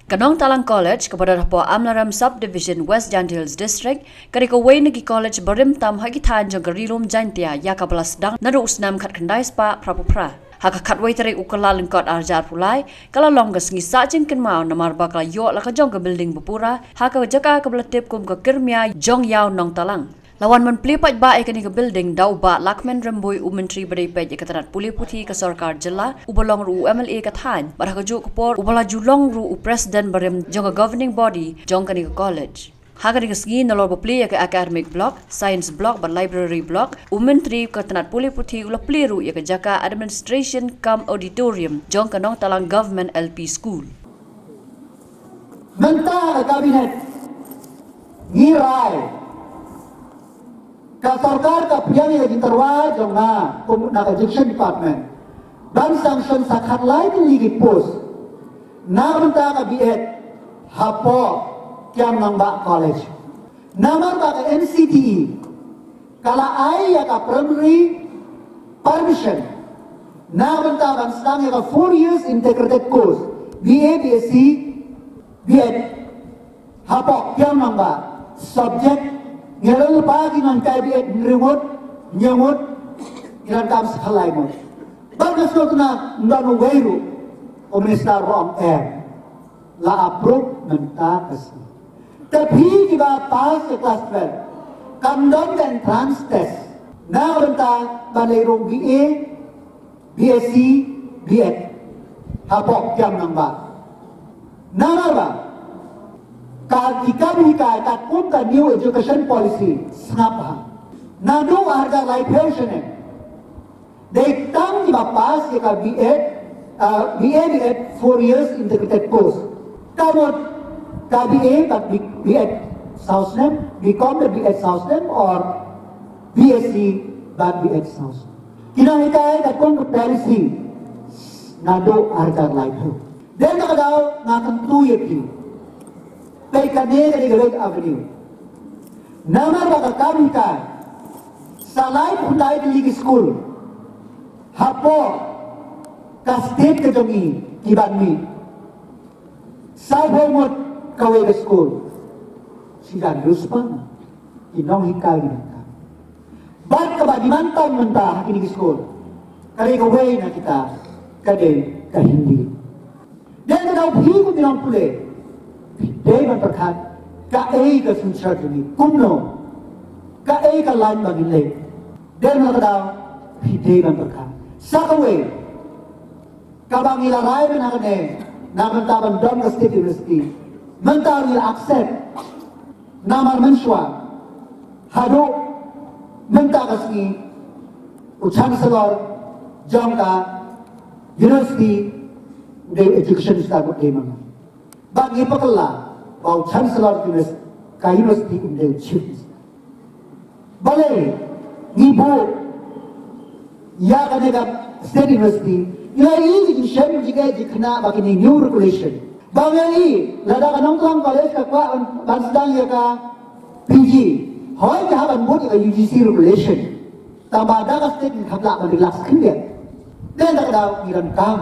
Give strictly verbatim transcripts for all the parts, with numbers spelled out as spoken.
Ka Nongtalang College, kaba don hapoh Amlarem Subdivision, West Jaintia Hills District, ka dei kawei na ki college barim tam ha ki thaiñ jong ka Ri Lum Jaintia, ïa kaba la sdang naduh u snem khatkhyndai spah phraphew phra. Ha ka khatwei tarik u Kyllalyngkot arhajar arphew lai, ka la long ka sngi sah jingkynmaw namar ba ka la ïoh la ka jong ka building bapura ha ka jaka kaba la tip kum ka Kyrmia jong Ïaw Nongtalang. La wan ban plie paidbah ïa kane ka building da u Bah Lahkmen Rymbui, u Myntri ba dei peit ïa ka tnat pule puthi ka sorkar jylla, uba long ruh u M L A ka thaiñ, bad ha kajuh ka por uba la ju long ruh u President barim jong ka governing body jong kane ka college. Ha kane ka sngi, nalor ba plie ïa ka academic block, science block bad library block, u Myntri ka tnat pule puthi u la plie ruh ïa ka jaka administration cum auditorium jong ka Nongtalang Government L P School. Mynta ka Cabinet ngi rai, ka sorkar ka pdiang ïa ka jingtyrwa jong nga kum na ka Education Department ban sanction sa khatlai tylli ki post na ka bynta ka B.Ed hapoh Kiang Nangbah College. Namar ba ka N C T E ka la ai ïa ka primary permission na ka bynta ban sdang ïa ka four years integrated course, B A, B S C, B.Ed, hapoh Kiang Nangbah. Subject, ngi la lypa ki nonghikai B.Ed hynriew ngut, hynñiew ngut, ngi donkam sa khatlai ngut. Bad ka sngewtynnat, ym don uwei ruh u minister ba ong em. La approve mynta ka sngi. Te phi kiba pass ïa ka class twelve, kan don ka entrance test na ka bynta ban leit rung B A, B S C, B.Ed hapoh Kiang Nangbah. Namar ba ka, ki kam hikai katkum ka New Education Policy, sngap bha, naduh arhajar laiphew shaneng, dei tang kiba pass ïa ka B.Ed, uh, B A, B.Ed four years integrated course. Ka mut ka B A bad B-, B.Ed saw snem, B.Com bad B.Ed saw snem, or B S C bad B.Ed saw snem. Ki nonghikai katkum ka policy naduh arhajar laiphew. Dei na kata ka daw nga kyntu ïa phi, peit, kane ka dei ka right avenue. Namar ba ka kam hikai sa laiphew khyndai tylli ki skul hapoh ka state ka jong ngi ki ban mih. Sawphew ngut kawei ka skul. Shi hajar hynriew spah ki nonghikai ki nonghikai. Bad kaba dei ban tam mynta ha kine ki skul, ka dei kawei na kita, ka dei ka Hindi. Dei na kata ka daw phi kum ki nongpule, phi dei ban pyrkhat kaei ka future jong ngi, kumno, kaei ka line ba ngin leit. Dei na kata ka daw phi dei ban pyrkhat. Sa kawei kaba ngi la rai mynta kane, na ka bynta ban don ka State University, mynta ngi la accept. Namar mynshuwa haduh mynta ka sngi u Chancellor jong ka University u dei u Education Minister, u dei ma nga. Bad ngi pyrkhat ba u Chancellor Univers-, ka University u dei u Chief Minister. Balei ngi buh ïa kane ka State University? Ngi la ïohi, ngi shem jingeh jingkynnoh ba kine new regulation. Ba ngi ïohi lada ka Nongtalang College ka kwah ban, ban sdang ïa ka P G, hooid ka hap ban bud ïa ka U G C regulation. Tangba da ka state ngi hap lah ban relax khyndiat. Te da ka daw ngi donkam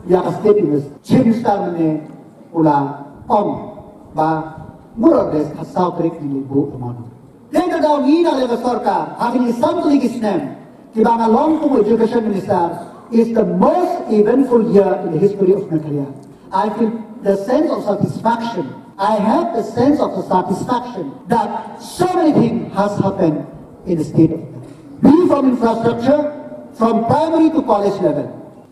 ïa ka State University. Chief Minister mynne u la ong ba more or less ha saw tarik ngin buh ka mon. Te da ka daw ngi na ka liang ka sorkar, ha kine ki san tylli ki snem kiba nga long kum Education Minister, is the most eventful year in the history of Meghalaya. I feel the sense of satisfaction. I have the sense of the satisfaction that so many things has happened in the state of Meghalaya. Be from infrastructure, from primary to college level.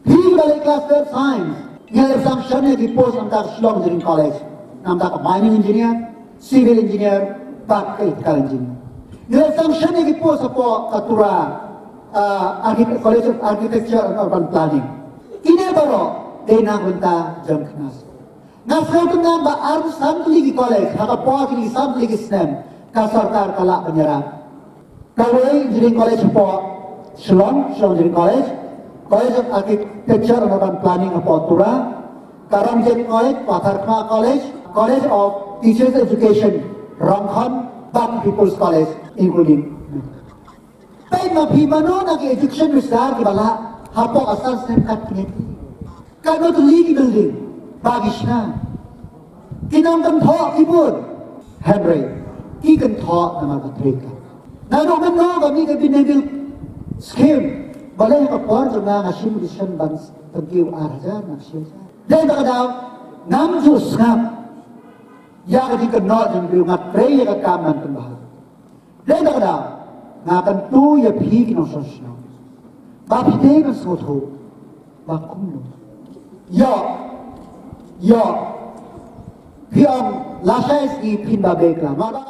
Phi ba leh class twelve science, ngi la sanction ïa ki post na ka bynta ka Shillong Engineering College, na ka bynta ka mining engineer, civil engineer, bad ka electrical engineer. Ngi la sanction ïa ki post hapoh ka Tura, uh, Architect-, College of Architecture and Urban Planning. Kine baroh dei na ka bynta jong ka NESO. Nga sngewthuh ba ar san tylli ki college ha ka por kine san tylli ki snem ka sorkar ka lah ban ïarap. Kawei Engineering College hapoh Shillong, Shillong Engineering College, College of Architecture and Urban Planning hapoh Tura, ka Ramjet College, Patharkhmah College, College of Teachers Education, Ramkhan, bad People's College, including. Peit ma phi, mano na ki education minister kiba lah hapoh ka san snem kat kine. Katno tylli ki building ba ki shna. Ki nongkynthoh ki bun. Hynrei ki kynthoh namar ka trei ka. Naduh mynno ka mih ka Big Nine Bills scheme, balei ha ka por jong nga nga shim decision ban pynkiew ar hajar, nga shim hajar. Dei ba ka daw ngam ju sngap ïa ka jingkynnoh jong u briew, nga trei ïa ka kam ban pynbha. Dei ba ka daw nga kyntu ïa phi ki nongshong shnong ba phi dei ban sngewthuh ba kumno. Ïoh, ïoh, phi ong lashai sngi phin ba bek la, ma ba